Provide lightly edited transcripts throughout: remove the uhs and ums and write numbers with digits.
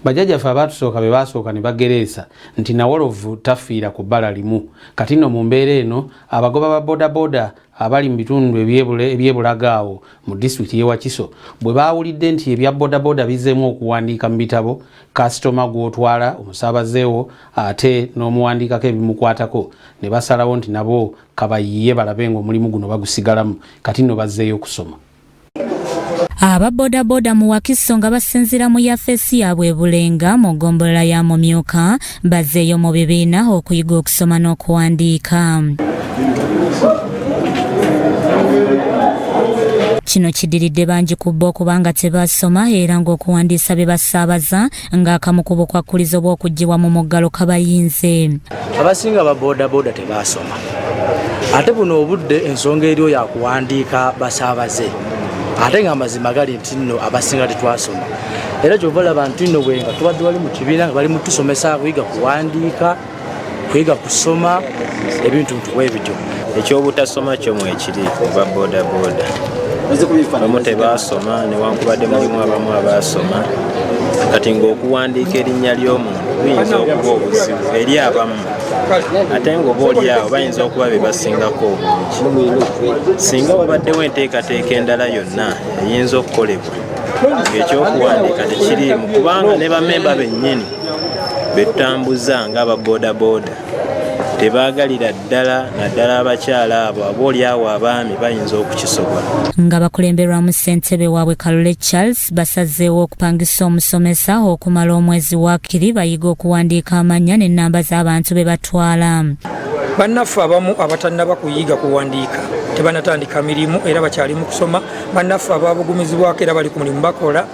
Bajjajjaffe abaatusooka be baasooka ne bagereesa nti Nawolovu tafiira ku bbala limu. Kati nno mu mbeera eno, abagoba ba bodaboda abali mu bitundu eby'e Bulaga awo mu disitulikiti y'e Wakiso bwe baawulidde nti ebya bodaboda bizzeemu okuwandiika mu bitabo kasitoma gw'otwala omusaabaze wo ate n'omuwandiikako ebimukwatako ne basalawo nti nabo kabayiiye balabe ng'omulimu guno bagusigalamu. Kati nno bazzeeyo okusoma. Aba bodaboda mu Wakiso nga basinziira mu yafeesi yaabwe e Bulenga mu ggombolola ya Mumyuka bazzeeyo mu bibiina okuyiga okusoma n'okuwandiika. Kino kiddiridde bangi ku bo okuba nga tebasoma era ng'okuwandiisa bye basaabaza ng'akamu ku bukwakkulizo bw'okuggyibwa mu muggalo kabayinze. Abasinga ba bodaboda tebaasoma ate buno obudde ensonga eriyo yakuwandiika basaabaze ate nga amazima gali nti nno abasinga tetwasoma era kyova olaba nti nno bwenga tubadde wali mu kibiina nga bali mutusomesa kuyiga kuwandiika kuyiga kusoma ebintu ntu bwebityo. Ekyobutasoma kyo mwekiri oba bodaboda abamu tebaasoma newankubadde mulimu abamu abaasoma kati ng'okuwandiika erinnya ly'omuntu buyinza okuba obuzibu eri abamu ate ng'oba oli awo bayinza okuba be basingako obungi. Singa wabaddewo enteekateeka endala yonna eyinza okukolebwa ng'ekyokuwandiika tekiriimu kubanga ne bamemba bennyini be tutambuza ng'aba bodaboda tebaagalira ddala naddala abakyala abo aboolyawo abaami bayinza okukisobola. Nga bakulemberwamu ssentebe waabwe Kalule Charles basazeewo okupangisa omusomesa okumala omwezi waakiri bayiga okuwandiika amannya n'ennamba z'abantu be batwala. Bannaffe abamu abatannaba kuyiga kuwandiika tebanatandika mirimu era bakyali mu kusoma. Bannaffe ababugumizibwako era bali ku mulimu bakola.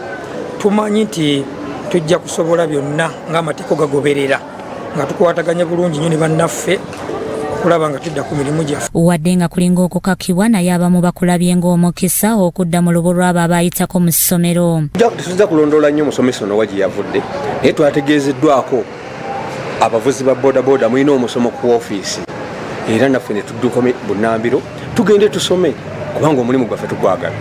Tumanyi nti tujja kusobola byonna ng'amateeka gagoberera nga tukwataganye bulungi nnyo ne bannaffe okulaba nga tudda ku mirimu gyaffe. Wadde nga kulinga okukakibwa naye abamu bakulabye ng'omukisa okudda mu lubu lw'abo abaayitako mu ssomero. Tetujja kulondoola nnyo musomesa ono wa gye yavudde naye twategeezeddwako abavuzi ba bodaboda mulina omusomo ku ofiisi era naffe ne tudduka bunnambiro tugende tusome kubanga omulimu gwaffe tugwagala.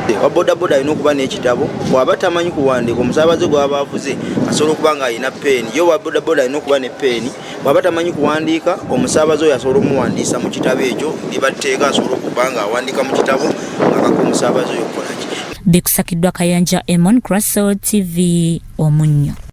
Owa bodaboda alina okuba n'ekitabo bw'aba tamanyi kuwandiika omusaabaze gw'aba avuze asobola okuba nga alina peeni ye owa bodaboda alina okuba ne peeni bw'aba tamanyi kuwandiika omusaabaze oyo asobola omuwandiisa mu kitabo ekyo libatteeka asobola okuba nga awandiika mu kitabo ng'akaka omusaabaze oyo okukola ki. Bikusakiddwa Kayanja Emon, Crystal TV, Omunnyo.